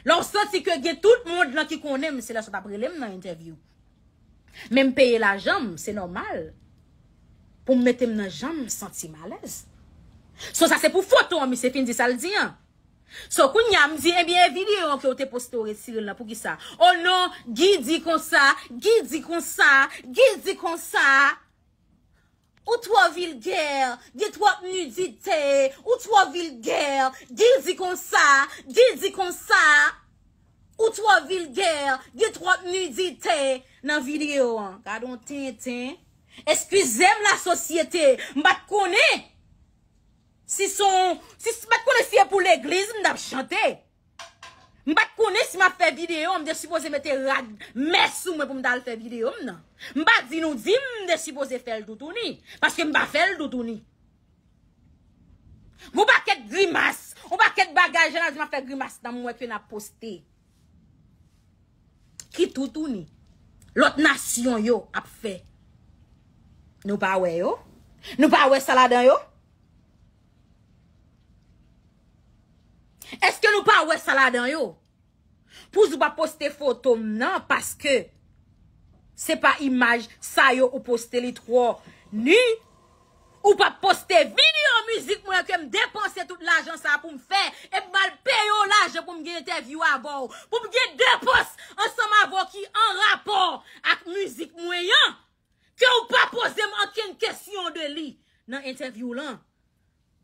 Lè w santi ke gen tout mond lan ki konnen m, se lè sa w t ap rele m nan entèvyou. Men m peye lajan m, se nòmal pou m mete m nan jan m santi m alèz. So sa se pou foto an, misye fin di sa l di an. So kounye a m di, ebyen, e videyo an ke w te poste w retire l lan, poukisa? O non, Guy di konsa, Guy di konsa, Guy di konsa. Ou twò vilgè, gen twòp nidite, ou twò vilgè, Guy di konsa, Guy di konsa. Ou twò vilgè, gen twòp nidite nan videyo an. Gad on tenten. Eskize m, lasosyete, m pa t konnen. Si son, si, m pa t konnen si e pou legliz m t ap chante. M pa t konnen si m ap fè videyo, m te sipoze mete rad mès sou mwen pou m t al fè videyo m nan. M pa di nou di m, m te sipoze fè l toutouni, paske m pa fè l toutouni. Gon pakèt grimas, gon pakèt bagay, jan n ap di m ap fè grimas nan m wè ke n ap poste. Ki toutouni lòt nasyon yo ap fè. Nou pa wè yo? Nou pa wè sa ladan yo? Èske nou pa wè sa ladan yo? Pou di w pa poste foto m nan, paske se pa imaj sa yo ou poste li twò ni. Ou pa poste videyo mizik mwen ke m depanse tout lajan sa pou m fè, e m al peye w lajan pou m gen entèvyou avè w, pou m gen depans ansanm avè w ki an rapò ak mizik mwen an, ke w pa poze m okenn kesyon de li nan entèvyou lan.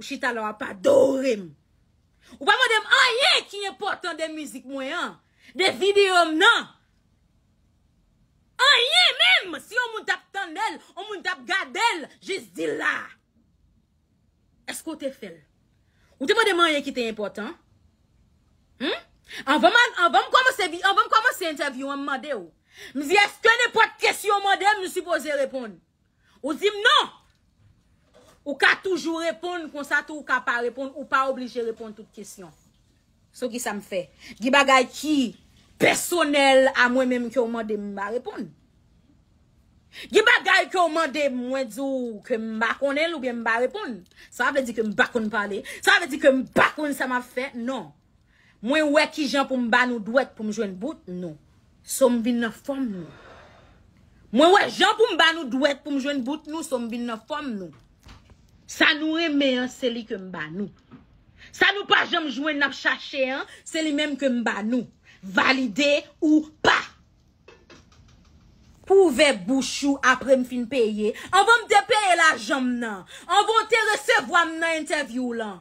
Ou chita la w ap adore m. Ou pa mande m anyen ki enpòtan de mizik mwen an, de videyo m nan. Anyen menm, si yon moun t ap tande l, yon moun t ap gade l, jis di l la. Èske w te fè l? Ou te mande m anyen ki te enpòtan? Hmm? Anvan m, anvan m kòmanse vi-, anvan m kòmanse entèvyou an, m mande w. M di, èske nenpòt kesyon w mande m, m sipoze reponn? Ou di m non. Ou ka toujou reponn konsa tou, ou ka pa reponn, ou pa oblije reponn tout kesyon. So ki sa m fè? Gen bagay ki pèsonèl a mwen menm ke w mande m, m pa reponn. Gen bagay ke w mande m, mwen di w ke m pa konnen l oubyen m pa reponn. Sa pa vle di ke m pa konn pale. Sa pa vle di ke m pa konn sa m ap fè. Non. Mwen wè kijan pou m ba nou dwèt pou m jwenn bout nou. So m vin nan fòm nou. Mwen wè jan pou m ba nou dwèt pou m jwenn bout nou, so m vin nan fòm nou. Sa nou renmen an, se li ke m ba nou. Sa nou pa janm jwenn, n ap chache an, se li menm ke m ba nou. Valide ou pa. Pou ouvè bouch ou apre m fin peye. Anvan m te peye lajan m nan. Anvan w te resevwa m nan entèvyou w lan.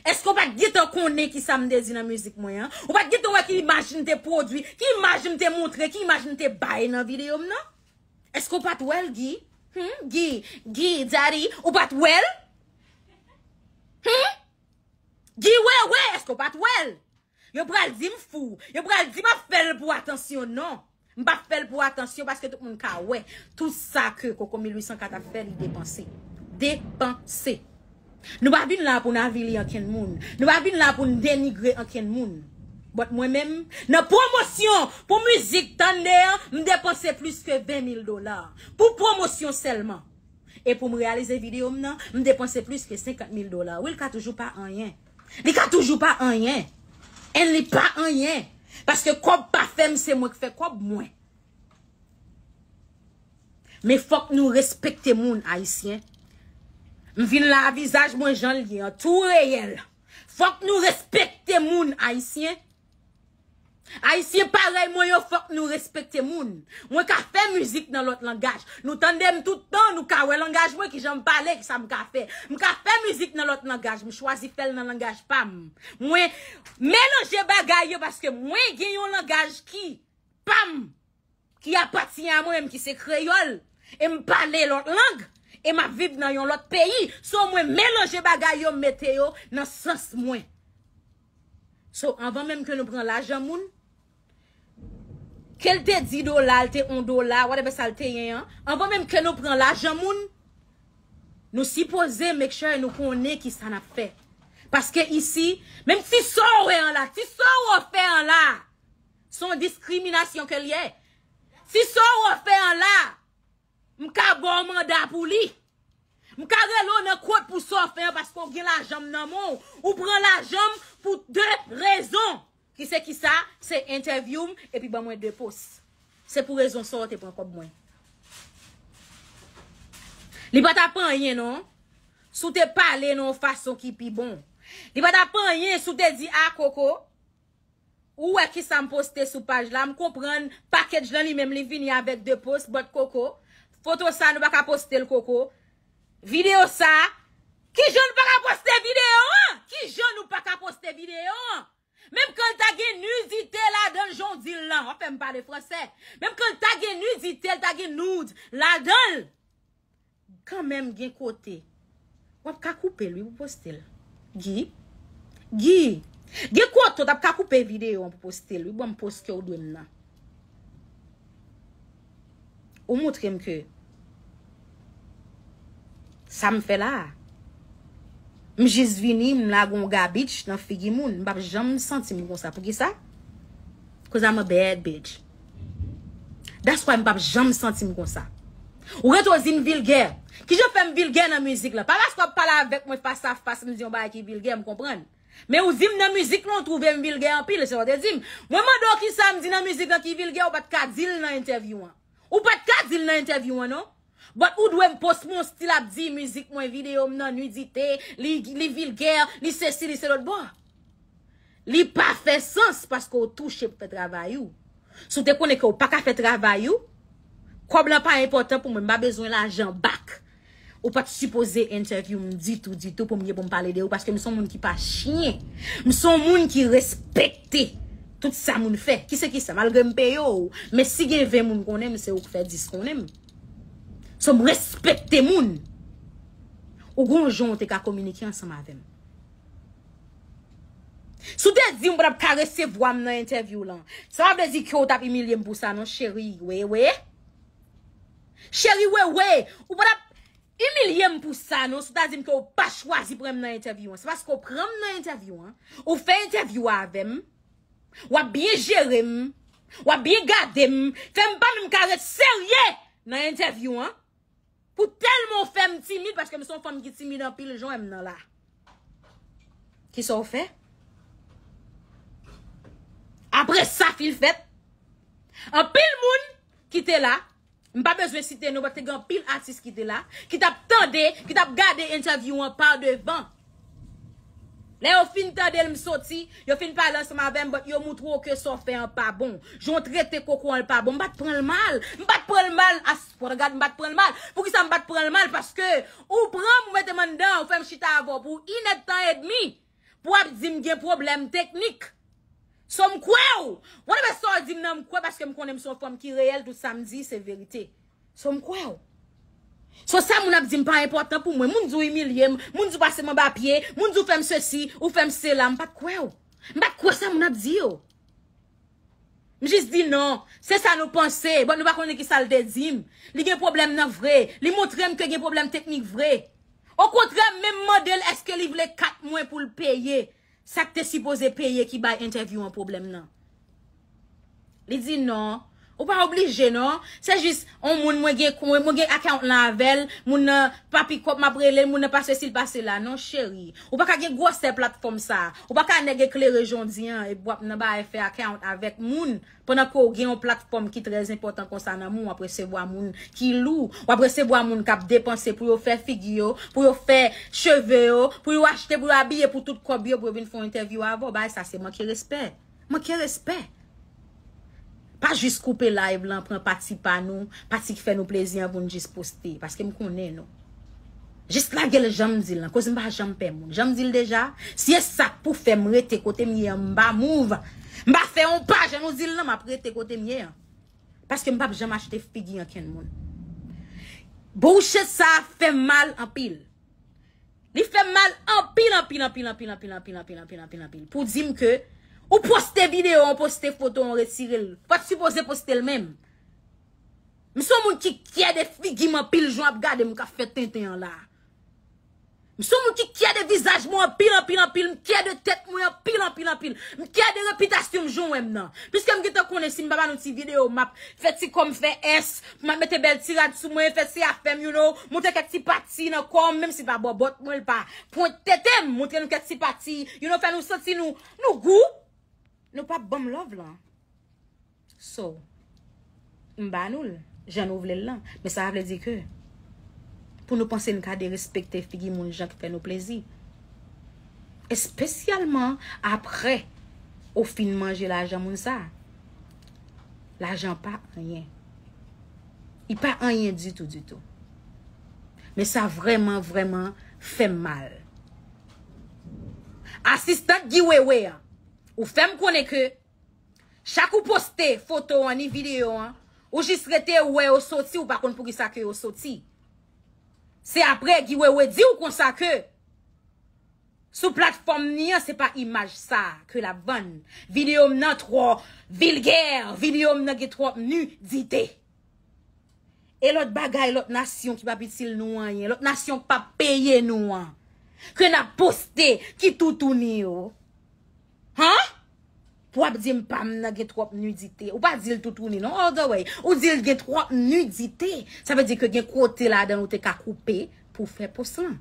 Èske w pa t gentan konnen ki sa m te di nan mizik mwen an? Ou pa t gentan wè ki imaj m te pwodui, ki imaj m te montre, ki imaj m te bay nan videyo m nan? Èske w pa t wè l, Guy? Hmm? Guy, Guy, Daddy, ou pa t wè l? Hmm? Guy Wewe, èske w pa t wè l? Yo pral di m fou. Yo pral di m ap fè l pou atansyon. Non. M p ap fè l pou atansyon paske tout moun ka wè. Tout sa ke Koko mil uit san kat ap fè, li depanse. Depanse. Nou pa vin la pou n avili ankenn moun. Nou pa vin la pou n denigre ankenn moun. But mwen menm, nan pwomosyon pou mizik Tande an, m depanse plis ke ven mil dola. Pou pwomosyon sèlman. E pou m reyalize videyo m nan, m depanse plis ke senkant mil dola. Wi, l ka toujou pa anyen. Li ka toujou pa anyen. And li pa anyen. Paske kòb pa fè m, se mwen k fè kòb mwen. Men fòk nou respekte moun, Ayisyen. M vin la, vizaj mwen jan l ye an, tou reyèl. Fòk nou respekte moun, Ayisyen. Ayisyen parèy mwen yo, fòk nou respekte moun. Mwen ka fè mizik nan lòt langaj. Nou tande m tout tan, nou ka wè langaj mwen, kijan m pale, kisa m ka fè. M ka fè mizik nan lòt langaj, m chwazi fè l nan langaj pa m. Mwen melanje bagay yo paske mwen gen yon langaj ki pa m, ki apatyen a mwen menm, ki se kreyòl, e m pale lòt lang, e m ap viv nan yon lòt peyi. So, mwen melanje bagay yo, m mete yo nan sans mwen. So, anvan menm ke nou pran lajan moun, ke l te di dola, l te on dola, whatever sa l te ye an, anvan menm ke nou pran lajan moun, nou sipoze make sure nou konnen ki sa n ap fè. Paske isi, menm ti sa w wè an la, ti sa w fè an la, se yon diskriminasyon ke l ye. Ti sa w fè an la, m ka ba w manda pou li. M ka rele w nan kot pou sa w fè an paske w gen lajan m nan men w. Ou pran lajan m pou de rezon. Ki se kisa? Se entèvyou m epi ban mwen de pòs. Se pou rezon sa w te pran kòb mwen. Li pa t ap anyen non. Si w te pale nan yon fason ki pi bon. Li pa t ap anyen si w te di, "A Koko, ou wè kisa m poste sou paj la, m konprann package lan li menm li vini avèk de pòs, but Koko, foto sa nou pa ka poste l, Koko. Videyo sa, kijan nou pa ka poste videyo an? Kijan nou pa ka poste videyo an?" Menm kan l ta gen nidite ladan l, jan w di l lan, w ap fè m pale fransè. Menm kan l ta gen nidite, l ta gen nude ladan l. Kanmenm gen kote w ap ka koupe l wi pou poste l. Guy, Guy, gen kote w t ap ka koupe videyo an pou poste l wi, ban m pòs ke w dwe m nan. Ou montre m ke sa m fè la a, m jis vini, m lage yon gabich nan figi moun. M p ap janm santi m konsa. Poukisa? 'Cause I'm a bad bitch. That's why m p ap janm santi m konsa. Ou rete w di m vilgè. Kijan fè m vilgè nan mizik la? Pa paske w ap pale avèk mwen fas a fas, m di yon bagay ki vilgè, m konprann. Men ou di m nan mizik lan, ou twouve m vilgè anpil, se sa w te di m. Mwen mande w kisa m di nan mizik lan ki vilgè, ou pa t ka di l nan entèvyou an. Ou pa t ka di l nan entèvyou an, non. But ou dwe m pòs mwen, w still ap di mizik mwen, videyo m nan nidite, li, li vilgè, li sesi, li se lòt bò. Li pa fè sans paske w touche pou fè travay ou. Si w te konnen ke w pa ka fè travay ou, kòb lan pa enpòtan pou mwen, m pa bezwen lajan back. Ou pa t sipoze entèvyou m ditou, ditou pou m gen pou m pale de ou, paske m se yon moun ki pa chyen. M se yon moun ki respekte tout sa moun fè. Ki se ki sa, malgre m peye w, men si gen ven moun konnen m, se ou k fè dis konnen m. So, m respekte moun. Ou gon jan w te ka kominike ansanm avè m. Si w te di m pa t ap ka resevwa m nan entèvyou lan, sa pa vle di ke w t ap imilye m pou sa non, cheri, wewe. Cheri, wewe, ou pa t ap imilye m pou sa non, si w ta di m ke w pa chwazi pran m nan entèvyou an. Se paske w pran m nan entèvyou an, ou fè entèvyou a avè m, w ap byen jere m, w ap byen gade m, fè m pa menm ka ret serye nan entèvyou an. Pou tèlman w fè m timid, paske m se yon fanm ki timid anpil, jan w wè m nan la. Kisa w fè? Apre sa fin fèt, anpil moun ki te la, m pa bezwen site non, paske te gen anpil atis ki te la, ki t ap tande, ki t ap gade entèvyou an pa devan. Lè yo fin tande l, m soti, yo fin pale ansanm avè m, but yo moutre w ke sa w fè an pa bon. Jan w trete Koko an, l pa bon. M pa t pran l mal. M pa t pran l mal. I swear to God, m pa t pran l mal. Poukisa m pa t pran l mal? Paske ou pran m, ou mete m anndan, ou fè m chita avè w pou inèdtan edmi, pou w ap di m gen pwoblèm teknik. So, m kwè w. Whatever sa w di m nan, m kwè, paske m konnen m se yon fanm ki reyèl, tout sa m di, se verite. So m kwè w. So sa moun ap di m pa enpòtan pou mwen. Moun di w imilye m, moun di w pase m anba pye, moun di w fè m sesi, ou fè m sela, m pa t kwè w. M pa t kwè sa moun ap di yo. M jis di non, se sa nou panse. Bon, nou pa konnen ki sa l te di m. Li gen pwoblèm nan vre. Li montre m ke gen pwoblèm teknik vre. Okontrè, m menm mande l èske li vle kat mwen pou l peye. Sa k te sipoze peye ki bay entèvyou an pwoblèm nan. Li di non. Ou pa oblije non. Se jis on moun mwen gen, mwen, mwen gen account lan avè l. Moun nan pa pikòp m ap rele l, moun nan pa sesi l pa sela. Non cheri. Ou pa ka gen gwosè platfòm sa. Ou pa ka nèg eklere jodi an epi w ap nan bagay fè account avèk moun. Pandan ke w gen yon platfòm ki trè enpòtan konsa nan men w, w ap resevwa moun ki lou, w ap resevwa moun k ap depanse pou yo fè figi yo, pou yo fè cheve yo, pou yo achte, pou yo abiye pou tout kòb yo, pou yo vin fè yon entèvyou avè w. Bagay sa se manke respè. Manke respè. Pa jis koupe live lan, pran pati pa nou, pati ki fè nou plezi an pou n jis poste, paske m konnen nou. Jis lage l jan m di l lan, koz m pa janm pè moun. Jan m di l deja, si e sa k pou fè m rete kote m ye an, m pa move. M pa fè yon pa, jan nou di l lan, m ap rete kote m ye an. Paske m p ap janm achte figi ankenn moun. Bouche sa fè m mal anpil. Li fè m mal anpil, anpil, anpil, anpil, anpil, anpil, anpil, anpil, anpil, anpil, anpil. Pou di m ke ou poste videyo, ou poste foto, ou retire l. Pa t sipoze poste l menm. M se yon moun ki kyè de figi m anpil, jan w ap gade m k ap fè tenten an la. M se yon moun ki kyè de vizaj mwen anpil, anpil, anpil. M kyè de tèt mwen anpil, anpil, anpil. M kyè de repitasyon m jan w wè m nan. Piske m gentan konnen si m pa ba nou ti videyo, m ap fè ti kò m fè S, m ap mete bèl ti rad sou mwen, fè ti afè m, you know, montre kèk ti pati nan kò m, menm si pa bòbòt mwen, l pa pwent tete m, montre nou kèk ti pati, you know, fè nou santi nou, nou gou. Nou p ap ban m love lan. So, m ba nou l, jan nou vle l lan. Men sa vle di ke, pou nou panse n ka derespekte figi moun jan ki fè nou plezi. Espesyalman apre ou fin manje lajan moun sa. Lajan pa anyen. Li pa anyen ditou, ditou. Men sa vrèman, vrèman fè m mal. Asistant Guy Wewe an, ou fè m konnen ke chak ou poste foto an ni videyo an, ou jis rete wè yo soti, ou pa konn poukisa ke yo soti. Se apre Guy Wewe di w konsa ke sou platfòm ni an, se pa imaj sa ke l ap vann. Videyo m nan twò vilgè, videyo m nan gen twòp nidite. E lòt bagay, lòt nasyon ki p ap itil nou anyen, lòt nasyon k p ap peye nou an, ke n ap poste, ki toutouni yo. Han? Pou w ap di m pa m nan gen twòp nidite. Ou pa di l toutouni non, all the way. Ou di l gen twòp nidite. Sa vle di ke gen kote ladan l ou te ka koupe pou w fè pòs lan.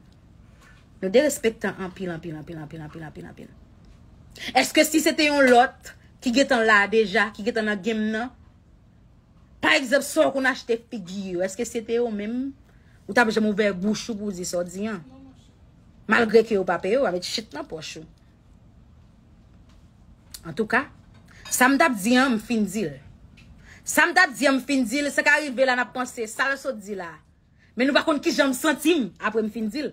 Nou derespektan anpil, anpil, anpil, anpil, anpil, anpil, anpil. Èske si se te yon lòt ki gentan la deja, ki gentan nan game nan, pa egzanp, sa w konn achte figi yo, èske se te yo menm, ou t ap janm ouvè bouch ou pou w di sa w di an? Malgre ke yo pa peye w, w a met chit nan pòch ou. Antouka, sa m t ap di an, m fin di l. Sa m t ap di an, m fin di l, sa ka rive la n ap panse, sa l sot di la. Men nou pa konn kijan m santi m apre m fin di l.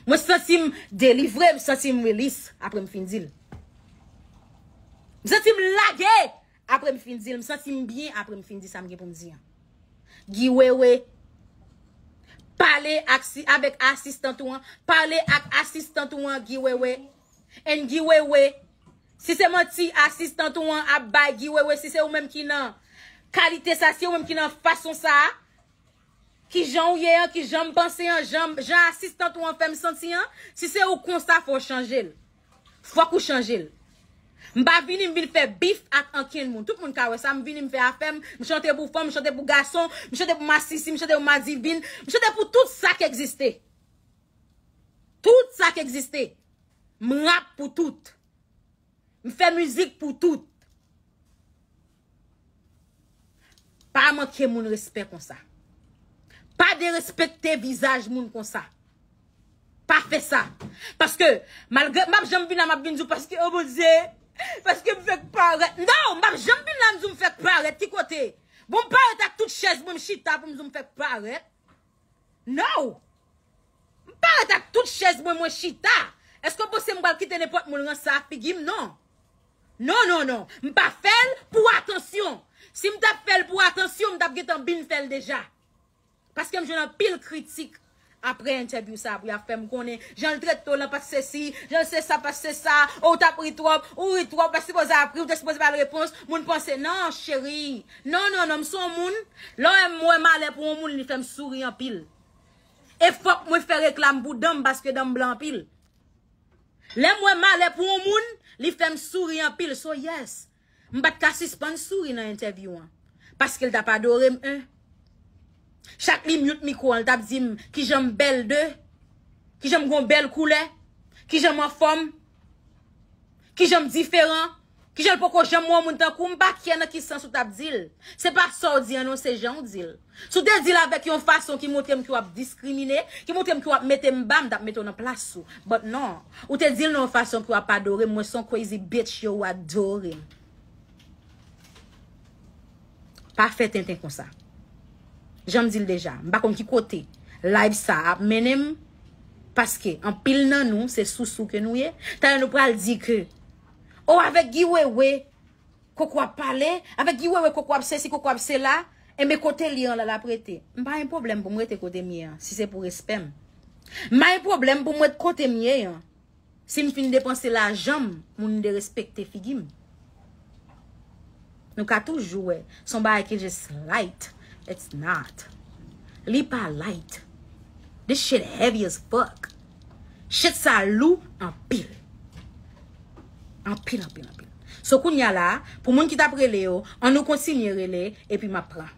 Mwen santi m delivre, m santi m release apre m fin di l. M santi m lage apre m fin di l. M santi m byen apre m fin di sa m gen pou m di an. Guy Wewe, pale ak si, avèk asistant ou an. Pale ak asistant ou an, Guy Wewe. And Guy Wewe, si se manti asistant ou an ap bay Guy Wewe, si se ou menm ki nan kalite sa, si ou menm ki nan fason sa, kijan ou ye an, kijan m panse an, jan, jan asistant ou an fè m santi an, si se ou konsa, fò w chanje l. Fòk ou chanje l. M pa vini, m vin fè bif ak ankenn moun. Tout moun ka wè sa, m vini, m fè afè m, m chante pou fanm, m chante pou gason, m chante pou masisi, m chante pou madivin, m chante pou tout sa k egziste. Tout sa k egziste. M rap pou tout. M fè mizik pou tout. Pa manke moun respè konsa. Pa derespekte vizaj moun konsa. Pa fè sa. Paske, malgre m ap janm vin la, m ap vin di w, paske, oh Bondye, paske m fèk parèt. Non, m ap janm vin la, m di w m fèk parèt. Ki kote? Bon, m parèt ak tout chèz mwen, m chita pou m di w m fèk parèt. No! M parèt ak tout chèz mwen, mwen chita. Èske w panse m pral kite nenpòt moun ranse a figi m? Non. Non, non, non. M pa fè l pou atansyon. Si m t ap fè l pou atansyon, m t ap gentan bin fè l deja. Paske m jwenn anpil kritik apre entèvyou sa pou y ap fè m konnen jan l trete w lan pa t sesi, jan l se sa pa t se sa, ou t ap ri twòp, ou ri twòp, pa sipoze ap ri, ou te sipoze ba l repons, moun panse, non, cheri, non, non, non, m se yon moun, lè w wè m wè malè pou yon moun, li fè m souri anpil. E fòk mwen fè reklam pou dan m paske dan m blan anpil. Lè m wè malè pou yon moun, li fè m souri anpil. So yes, m pa t ka sispann souri nan entèvyou an. Paske l t ap adore m, en. Chak li mute mikwo an, l t ap di m kijan m bèl, de, kijan m gon bèl koulè, kijan m anfòm, kijan m diferan, kijan l poko janm wè yon moun tankou m, m pa kyè nan ki sans ou t ap di l. Se pa sa w di an non, se jan w di l. Si w te di l avèk yon fason ki montre m ke w ap diskrimine, ki montre m ke w ap mete m ba, m t ap mete w nan plas ou. But non, ou te di l nan yon fason ke w ap adore m, mwen se yon crazy bitch, yo, ou adore m. Pa fè tenten konsa. Jan m di l deja, m pa konn ki kote live sa ap mennen m, paske anpil nan nou se sousou ke nou ye. Talè nou pral di ke, o, avèk Guy Wewe, koko ap pale, avèk Guy Wewe, koko ap sesi, koko ap sela, enben kote li an la, l ap rete. M pa gen pwoblèm pou m rete kote m ye an, si se pou respè m. M pa gen pwoblèm pou m rete kote m ye an. Si m fin depanse lajan m, moun derespekte figi m. Nou ka toujou wè, se yon bagay ki just light. It's not. Li pa light. This shit heavy as fuck. Shit sa lou anpil. Anpil, anpil, anpil. So, kounye a la, pou moun ki t ap rele yo, ann nou kontinye rele, epi m ap pran.